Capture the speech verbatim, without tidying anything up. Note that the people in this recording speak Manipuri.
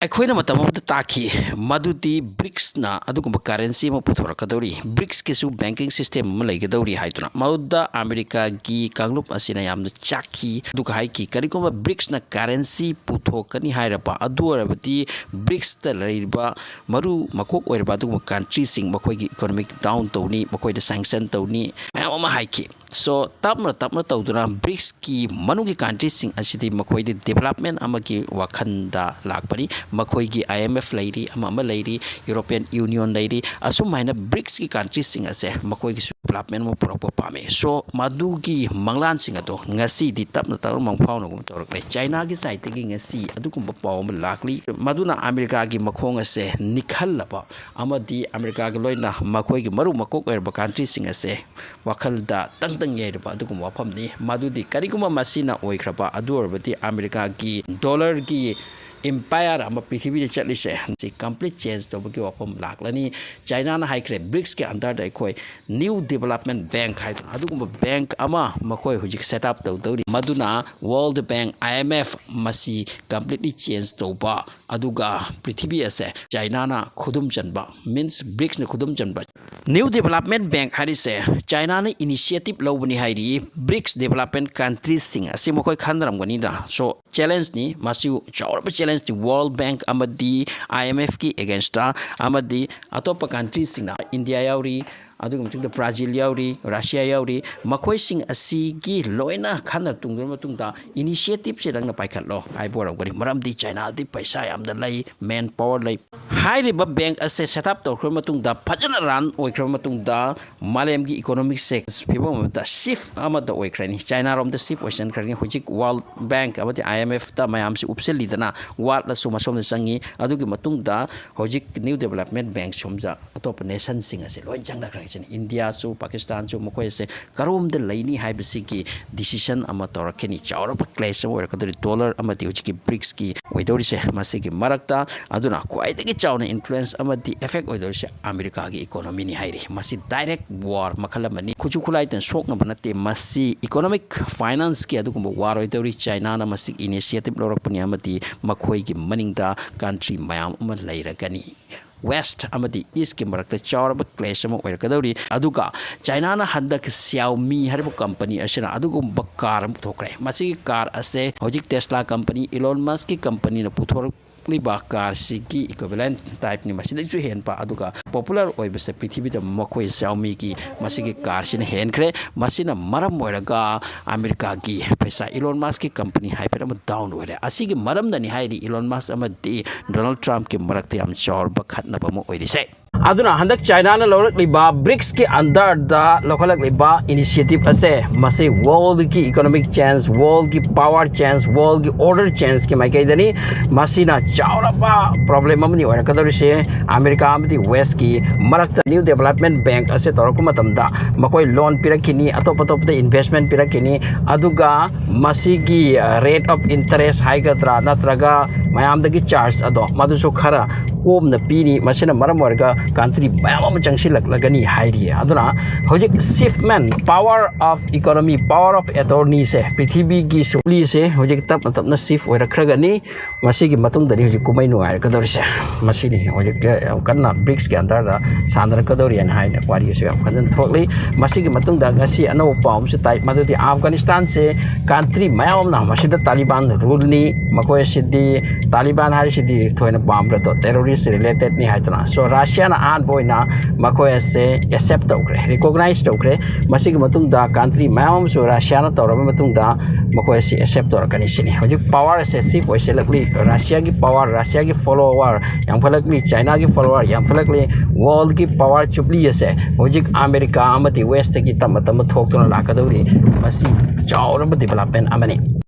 ꯑꯩꯈꯣꯏꯅ ꯃꯇꯝ ꯑꯃꯗ ꯇꯥꯈꯤ ꯃꯗꯨꯗꯤ ꯕ꯭ꯔꯤꯛꯁꯅ ꯑꯗꯨꯒꯨꯝꯕ ꯀꯔꯦꯟꯁꯤ ꯑꯃ ꯄꯨꯊꯣꯔꯛꯀꯗꯧꯔꯤ, ꯕ꯭ꯔꯤꯛꯁꯀꯤꯁꯨ ꯕꯦꯡꯀꯤꯡ ꯁꯤꯁꯇꯦꯝ ꯑꯃ ꯂꯩꯒꯗꯧꯔꯤ ꯍꯥꯏꯗꯨꯅ꯫ ꯃꯗꯨꯗ ꯑꯃꯦꯔꯤꯀꯥꯒꯤ ꯀꯥꯡꯂꯨꯞ ꯑꯁꯤꯅ ꯌꯥꯝꯅ ꯆꯥꯛꯈꯤ, ꯑꯗꯨꯒ ꯍꯥꯏꯈꯤ, ꯀꯔꯤꯒꯨꯝꯕ ꯕ꯭ꯔꯤꯛꯁꯅ ꯀꯔꯦꯟꯁꯤ ꯄꯨꯊꯣꯛꯀꯅꯤ ꯍꯥꯏꯔꯕ ꯑꯗꯨ ꯑꯣꯏꯔꯕꯗꯤ ꯕ꯭ꯔꯤꯛꯁꯇ ꯂꯩꯔꯤꯕ ꯃꯔꯨ ꯃꯀꯣꯛ ꯑꯣꯏꯔꯕ ꯑꯗꯨꯒꯨꯝꯕ ꯀꯟꯇ꯭ꯔꯤꯁꯤꯡ, ꯃꯈꯣꯏꯒꯤ ꯏꯀꯣꯅꯣꯃꯤꯛ ꯗꯥꯎꯟ ꯇꯧꯅꯤ, ꯃꯈꯣꯏꯗ ꯁꯦꯡꯁꯟ ꯇꯧꯅꯤ, ꯃꯌꯥꯝ ꯑꯃ ꯍꯥꯏꯈꯤ꯫ ꯁꯣ ꯇꯞꯅ ꯇꯞꯅ ꯇꯧꯗꯨꯅ ꯕ꯭ꯔꯤꯛꯁꯀꯤ ꯃꯅꯨꯡꯒꯤ ꯀꯟꯇ꯭ꯔꯤꯁꯤꯡ ꯑꯁꯤꯗꯤ ꯃꯈꯣꯏꯗꯤ ꯗꯤꯕꯂꯞꯃꯦꯟ ꯑꯃꯒꯤ ꯋꯥꯈꯜꯗ ꯂꯥꯛꯄꯅꯤ꯫ ꯃꯈꯣꯏꯒꯤ IMF ꯂꯩꯔꯤ, ꯑꯃ ꯑꯃ ꯂꯩꯔꯤ, ꯌꯨꯔꯣꯄꯤꯌꯟ ꯌꯨꯅꯤꯌꯟ ꯂꯩꯔꯤ꯫ ꯑꯁꯨꯝ ꯍꯥꯏꯅ ꯕ꯭ꯔꯤꯛꯁꯀꯤ ꯀꯟꯇ꯭ꯔꯤꯁꯤꯡ ꯑꯁꯦ ꯃꯈꯣꯏꯒꯤꯁꯨ ꯗꯤꯕꯂꯞꯃꯦꯟ ꯑꯃ ꯄꯨꯔꯛꯄ ꯄꯥꯝꯃꯤ꯫ ꯁꯣ ꯃꯗꯨꯒꯤ ꯃꯪꯂꯥꯟꯁꯤꯡ ꯑꯗꯣ ꯉꯁꯤꯗꯤ ꯇꯞꯅ ꯇꯞꯅ ꯃꯪꯐꯥꯎꯅꯒꯨꯝ ꯇꯧꯔꯛꯂꯦ꯫ ꯆꯥꯏꯅꯥꯒꯤ ꯁꯥꯏꯠꯇꯒꯤ ꯉꯁꯤ ꯑꯗꯨꯒꯨꯝꯕ ꯄꯥꯎ ꯑꯃ ꯂꯥꯛꯂꯤ, ꯃꯗꯨꯅ ꯑꯃꯦꯔꯤꯀꯥꯒꯤ ꯃꯈꯣꯡ ꯑꯁꯦ ꯅꯤꯛꯍꯜꯂꯕ ꯑꯃꯗꯤ ꯑꯃꯦꯔꯤꯀꯥꯒ ꯂꯣꯏꯅ ꯃꯈꯣꯏꯒꯤ ꯃꯔꯨ ꯃꯀꯣꯛ ꯑꯣꯏꯔꯕ ꯀꯟꯇ꯭ꯔꯤꯁꯤꯡ ꯑꯁꯦ ꯋꯥꯈꯜꯗ ꯇꯪ ꯇꯪ ꯌꯩꯔꯕ ꯑꯗꯨꯒꯨꯝꯕ ꯋꯥꯐꯝꯅꯤ꯫ ꯃꯗꯨꯗꯤ ꯀꯔꯤꯒꯨꯝꯕ ꯃꯁꯤꯅ ꯑꯣꯏꯈ꯭ꯔꯕ ꯑꯗꯨ ꯑꯣꯏꯔꯕꯗꯤ ꯑꯃꯦꯔꯤꯀꯥꯒꯤ ꯗꯣꯂꯔꯒꯤ ꯏꯝꯄꯥꯌꯔ ꯑꯃ ꯄ꯭ꯔꯤꯊꯤꯕꯤꯗ ꯆꯠꯂꯤꯁꯦ ꯁꯤ ꯀꯝꯄ꯭ꯂꯤꯠ ꯆꯦꯟꯖ ꯇꯧꯕꯒꯤ ꯋꯥꯐꯝ ꯂꯥꯛꯂꯅꯤ꯫ ꯆꯥꯏꯅꯥꯅ ꯍꯥꯏꯈ꯭ꯔꯦ, ꯕ꯭ꯔꯤꯛꯁꯀꯤ ꯑꯟꯗꯔꯗ ꯑꯩꯈꯣꯏ ꯅ꯭ꯌꯨ ꯗꯤꯕꯂꯞꯃꯦꯟ ꯕꯦꯡꯛ ꯍꯥꯏꯗꯅ ꯑꯗꯨꯒꯨꯝꯕ ꯕꯦꯡꯛ ꯑꯃ ꯃꯈꯣꯏ ꯍꯧꯖꯤꯛ ꯁꯦꯠ ꯑꯞ ꯇꯧꯗꯧꯔꯤ, ꯃꯗꯨꯅ ꯋꯥꯔꯜꯗ ꯕꯦꯡꯛ, IMF, ꯃꯁꯤ ꯀꯝꯄ꯭ꯂꯤꯠꯂꯤ ꯆꯦꯟꯖ ꯇꯧꯕ, ꯑꯗꯨꯒ ꯄ꯭ꯔꯤꯊꯤꯕꯤ ꯑꯁꯦ ꯆꯥꯏꯅꯥꯅ ꯈꯨꯗꯨꯝ ꯆꯟꯕ, ꯃꯤꯟꯁ ꯕ꯭ꯔꯤꯛꯁꯅ ꯈꯨꯗꯨꯝ ꯆꯟꯕ꯫ ꯅ꯭ꯌꯨ ꯗꯤꯕꯂꯞꯃꯦꯟ ꯕꯦꯡꯛ ꯍꯥꯏꯔꯤꯁꯦ ꯆꯥꯏꯅꯥꯅ ꯏꯅꯤꯁꯤꯌꯦꯇꯤꯞ ꯂꯧꯕꯅꯤ ꯍꯥꯏꯔꯤ꯫ ꯕ꯭ꯔꯤꯛꯁ ꯗꯤꯕꯂꯞꯃꯦꯟ ꯀꯟꯇ꯭ꯔꯤꯁꯤꯡ ꯑꯁꯤ ꯃꯈꯣꯏ ꯈꯟꯅꯔꯝꯒꯅꯤꯗ꯫ ꯁꯣ ꯆꯦꯂꯦꯟꯖꯅꯤ, ꯃꯁꯤ ꯆꯥꯎꯔꯕ ꯆꯦꯂꯦꯟꯖꯅꯤ꯫ ꯋꯥꯔꯜꯗ ꯕꯦꯡꯛ ꯑꯃꯗꯤ IMFꯀꯤ ꯑꯦꯒꯦꯟꯁꯇ ꯑꯃꯗꯤ ꯑꯇꯣꯞꯄ ꯀꯟꯇ꯭ꯔꯤꯁꯤꯡꯅ, ꯏꯟꯗꯤꯌꯥ ꯌꯥꯎꯔꯤ, ꯑꯗꯨꯒꯤ ꯃꯇꯨꯡꯗ ꯕ꯭ꯔꯥꯖꯤꯜ ꯌꯥꯎꯔꯤ, ꯔꯁꯤꯌꯥ ꯌꯥꯎꯔꯤ, ꯃꯈꯣꯏꯁꯤꯡ ꯑꯁꯤꯒꯤ ꯂꯣꯏꯅ ꯈꯟꯅ ꯇꯨꯡꯗꯨꯅ ꯃꯇꯨꯡꯗ ꯏꯅꯤꯁꯤꯌꯦꯇꯤꯞꯁꯦ ꯅꯪꯅ ꯄꯥꯏꯈꯠꯂꯣ ꯍꯥꯏꯕ ꯑꯣꯏꯔꯝꯒꯅꯤ꯫ ꯃꯔꯝꯗꯤ ꯆꯥꯏꯅꯥꯗꯤ ꯄꯩꯁꯥ ꯌꯥꯝꯅ ꯂꯩ, ꯃꯦꯟ ꯄꯥꯋꯔ ꯂꯩ꯫ ꯍꯥꯏꯔꯤꯕ ꯕꯦꯡꯛ ꯑꯁꯦ ꯁꯦꯠ ꯑꯞ ꯇꯧꯈ꯭ꯔꯕ ꯃꯇꯨꯡꯗ, ꯐꯖꯅ ꯔꯟ ꯑꯣꯏꯈ꯭ꯔꯕ ꯃꯇꯨꯡꯗ, ꯃꯥꯂꯦꯝꯒꯤ ꯏꯀꯣꯅꯣꯃꯤꯛꯁꯦ ꯐꯤꯕꯝ ꯑꯃꯗ ꯁꯤꯐ ꯑꯃꯗ ꯑꯣꯏꯈ꯭ꯔꯅꯤ, ꯆꯥꯏꯅꯥꯔꯣꯝꯗ ꯁꯤꯐ ꯑꯣꯏꯁꯤꯟꯈ꯭ꯔꯅꯤ꯫ ꯍꯧꯖꯤꯛ ꯋꯥꯔꯜꯗ ꯕꯦꯡꯛ ꯑꯃꯗꯤ IMFꯇ ꯃꯌꯥꯝꯁꯤ ꯎꯞꯁꯤꯜꯂꯤꯗꯅ, ꯋꯥꯠꯂꯁꯨ ꯃꯁꯣꯝꯗ ꯆꯪꯉꯤ꯫ ꯑꯗꯨꯒꯤ ꯃꯇꯨꯡꯗ ꯍꯧꯖꯤꯛ ꯅ꯭ꯌꯨ ꯗꯤꯕꯂꯞꯃꯦꯟ ꯕꯦꯡꯛ ꯁꯣꯝꯗ ꯑꯇꯣꯞꯄ ꯅꯦꯁꯟꯁꯤꯡ ꯑꯁꯦ ꯂꯣꯏ ꯆꯪꯅꯈ꯭ꯔꯅꯤ꯫ ꯏꯟꯗꯤꯌꯥꯁꯨ ꯄꯥꯀꯤꯁꯇꯥꯟꯁꯨ ꯃꯈꯣꯏꯁꯦ ꯀꯔꯣꯝꯗ ꯂꯩꯅꯤ ꯍꯥꯏꯕꯁꯤꯒꯤ decision ꯑꯃ ꯇꯧꯔꯛꯀꯅꯤ꯫ ꯆꯥꯎꯔꯕ clash ꯑꯃ ꯑꯣꯏꯔꯛꯀꯗꯧꯔꯤ ꯗꯣꯂꯔ ꯑꯃꯗꯤ ꯍꯧꯖꯤꯛꯀꯤ ꯕ꯭ꯔꯤꯛꯁꯀꯤ ꯑꯣꯏꯗꯧꯔꯤꯁꯦ꯫ ꯃꯁꯤꯒꯤ ꯃꯔꯛꯇ ꯑꯗꯨꯅ ꯈ꯭ꯋꯥꯏꯗꯒꯤ ꯆꯥꯎꯅ influence ꯑꯃꯗꯤ effect ꯑꯣꯏꯗꯧꯔꯤꯁꯦ ꯑꯃꯦꯔꯤꯀꯥꯒꯤ economyꯅꯤ ꯍꯥꯏꯔꯤ꯫ ꯃꯁꯤ direct war ꯃꯈꯜ ꯑꯃꯅꯤ, ꯈꯨꯠꯁꯨ ꯈꯨꯠꯂꯥꯏꯇꯅ ꯁꯣꯛꯅꯕ ꯅꯠꯇꯦ꯫ ꯃꯁꯤ economic financeꯀꯤ ꯑꯗꯨꯒꯨꯝꯕ war ꯑꯣꯏꯗꯧꯔꯤ꯫ ꯆꯥꯏꯅꯥꯅ ꯃꯁꯤ initiative ꯂꯧꯔꯛꯄꯅꯤ ꯑꯃꯗꯤ ꯃꯈꯣꯏꯒꯤ ꯃꯅꯤꯡꯗ country ꯃꯌꯥꯝ ꯑꯃ ꯂꯩꯔꯒꯅꯤ꯫ West ꯑꯃꯗꯤ Eastꯀꯤ ꯃꯔꯛꯇ ꯆꯥꯎꯔꯕ clash ꯑꯃ ꯑꯣꯏꯔꯛꯀꯗꯧꯔꯤ꯫ ꯑꯗꯨꯒ ꯆꯥꯏꯅꯥꯅ ꯍꯟꯗꯛ Xiaomi ꯍꯥꯏꯔꯤꯕ company ꯑꯁꯤꯅ ꯑꯗꯨꯒꯨꯝꯕ car ꯑꯃ ꯄꯨꯊꯣꯛꯈ꯭ꯔꯦ꯫ ꯃꯁꯤꯒꯤ car ꯑꯁꯦ ꯍꯧꯖꯤꯛ Tesla company, Elon Muskꯀꯤ companyꯅ ꯄꯨꯊꯣꯔꯛꯂꯤꯕ carꯁꯤꯒꯤ equivalent typeꯅꯤ꯫ ꯃꯁꯤꯗꯩꯁꯨ ꯍꯦꯟꯕ ꯑꯗꯨꯒ popular ꯑꯣꯏꯕꯁꯦ ꯄ꯭ꯔꯤꯊꯤꯕꯤꯗ ꯃꯈꯣꯏ Xiaomiꯒꯤ ꯃꯁꯤꯒꯤ carꯁꯤꯅ ꯍꯦꯟꯈ꯭ꯔꯦ꯫ ꯃꯁꯤꯅ ꯃꯔꯝ ꯑꯣꯏꯔꯒ ꯑꯃꯦꯔꯤꯀꯥꯒꯤ ꯄꯩꯁꯥ Elon Muskꯀꯤ company ꯍꯥꯏꯐꯦꯠ ꯑꯃ down ꯑꯣꯏꯔꯦ꯫ ꯑꯁꯤꯒꯤ ꯃꯔꯝꯅꯅꯤ ꯍꯥꯏꯔꯤ Elon Musk ꯑꯃꯗꯤ Donald Trumpꯀꯤ ꯃꯔꯛꯇ ꯌꯥꯝ ꯆꯥꯎꯔꯕ ꯈꯠꯅꯕ ꯑꯃ ꯑꯣꯏꯔꯤꯁꯦ꯫ ꯑꯗꯨꯅ ꯍꯟꯗꯛ ꯆꯥꯏꯅꯥꯅ ꯂꯧꯔꯛꯂꯤꯕ ꯕ꯭ꯔꯤꯛꯁꯀꯤ underꯗ ꯂꯧꯈꯠꯂꯛꯂꯤꯕ initiative ꯑꯁꯦ ꯃꯁꯤ worldꯒꯤ economic change, worldꯒꯤ power change, worldꯒꯤ order changeꯀꯤ ꯃꯥꯏꯀꯩꯗꯅꯤ꯫ ꯃꯁꯤꯅ ꯆꯥꯎꯔꯕ problem ꯑꯃꯅꯤ ꯑꯣꯏꯔꯛꯀꯗꯧꯔꯤꯁꯦ꯫ ꯑꯃꯦꯔꯤꯀꯥ ꯑꯃꯗꯤ Westꯀꯤ ꯃꯔꯛꯇ New Development Bank ꯑꯁꯦ ꯇꯧꯔꯛꯄ ꯃꯇꯝꯗ ꯃꯈꯣꯏ loan ꯄꯤꯔꯛꯈꯤꯅꯤ, ꯑꯇꯣꯞ ꯑꯇꯣꯞꯄꯗ investment ꯄꯤꯔꯛꯈꯤꯅꯤ, ꯑꯗꯨꯒ ꯃꯁꯤꯒꯤ rate of interest ꯍꯥꯏꯒꯗ꯭ꯔꯥ ꯅꯠꯇ꯭ꯔꯒ ꯃꯌꯥꯝꯗꯒꯤ charge ꯑꯗꯣ ꯃꯗꯨꯁꯨ ꯈꯔ ꯀꯣꯝꯅ ꯄꯤꯅꯤ꯫ ꯃꯁꯤꯅ ꯃꯔꯝ ꯑꯣꯏꯔꯒ country ꯃꯌꯥꯝ ꯑꯃ ꯆꯪꯁꯤꯜꯂꯛꯂꯒꯅꯤ ꯍꯥꯏꯔꯤꯌꯦ꯫ ꯑꯗꯨꯅ ꯍꯧꯖꯤꯛ shiftment, power of economy, power of attorneyꯁꯦ ꯄ꯭ꯔꯤꯊꯤꯕꯤꯒꯤ ꯁꯨꯛꯂꯤꯁꯦ ꯍꯧꯖꯤꯛ ꯇꯞꯅ ꯇꯞꯅ shift ꯑꯣꯏꯔꯛꯈ꯭ꯔꯒꯅꯤ꯫ ꯃꯁꯤꯒꯤ ꯃꯇꯨꯡꯗꯗꯤ ꯍꯧꯖꯤꯛ ꯀꯨꯝꯍꯩ ꯅꯨꯡꯉꯥꯏꯔꯛꯀꯗꯧꯔꯤꯁꯦ꯫ ꯃꯁꯤꯅꯤ ꯍꯧꯖꯤꯛ ꯌꯥꯝ ꯀꯟꯅ ꯕ꯭ꯔꯤꯛꯁꯀꯤ underꯗ ꯁꯥꯟꯅꯔꯛꯀꯗꯧꯔꯤꯅ ꯍꯥꯏꯅ ꯋꯥꯔꯤꯁꯨ ꯌꯥꯝ ꯐꯖꯅ ꯊꯣꯛꯂꯤ꯫ ꯃꯁꯤꯒꯤ ꯃꯇꯨꯡꯗ ꯉꯁꯤ ꯑꯅꯧꯕ ꯄꯥꯎ ꯑꯃꯁꯨ ꯇꯥꯏ, ꯃꯗꯨꯗꯤ ꯑꯐꯒꯥꯅꯤꯁꯇꯥꯟꯁꯦ country ꯃꯌꯥꯝ ꯑꯃꯅ ꯃꯁꯤꯗ ꯇꯥꯂꯤꯕꯥꯟ ruleꯅꯤ, ꯃꯈꯣꯏ ꯑꯁꯤꯗꯤ ꯇꯥꯂꯤꯕꯥꯟ ꯍꯥꯏꯔꯤꯁꯤꯗꯤ ꯊꯣꯏꯅ ꯄꯥꯝꯕ꯭ꯔꯗꯣ terrorist relatedꯅꯤ ꯍꯥꯏꯗꯨꯅ꯫ So Russiaꯅ ꯑꯍꯥꯟꯕ ꯑꯣꯏꯅ ꯃꯈꯣꯏ ꯑꯁꯦ accept ꯇꯧꯈ꯭ꯔꯦ, recognize ꯇꯧꯈ꯭ꯔꯦ꯫ ꯃꯁꯤꯒꯤ ꯃꯇꯨꯡꯗ country ꯃꯌꯥꯝ ꯑꯃꯁꯨ Russiaꯅ ꯇꯧꯔꯕ ꯃꯇꯨꯡꯗ ꯃꯈꯣꯏ ꯑꯁꯤ accept ꯇꯧꯔꯛꯀꯅꯤ ꯁꯤꯅꯤ꯫ ꯍꯧꯖꯤꯛ power ꯑꯁꯦ shift ꯑꯣꯏꯁꯤꯜꯂꯛꯂꯤ꯫ Russiaꯒꯤ power, Russiaꯒꯤ follower ꯌꯥꯝꯈꯠꯂꯛꯂꯤ, Chinaꯒꯤ follower ꯌꯥꯝꯈꯠꯂꯛꯂꯤ꯫ Worldꯒꯤ power ꯆꯨꯞꯂꯤ ꯑꯁꯦ ꯍꯧꯖꯤꯛ ꯑꯃꯦꯔꯤꯀꯥ ꯑꯃꯗꯤ Westꯇꯒꯤ ꯇꯞꯅ ꯇꯞꯅ ꯊꯣꯛꯇꯨꯅ ꯂꯥꯛꯀꯗꯧꯔꯤ꯫ ꯃꯁꯤ ꯆꯥꯎꯔꯕ development ꯑꯃꯅꯤ꯫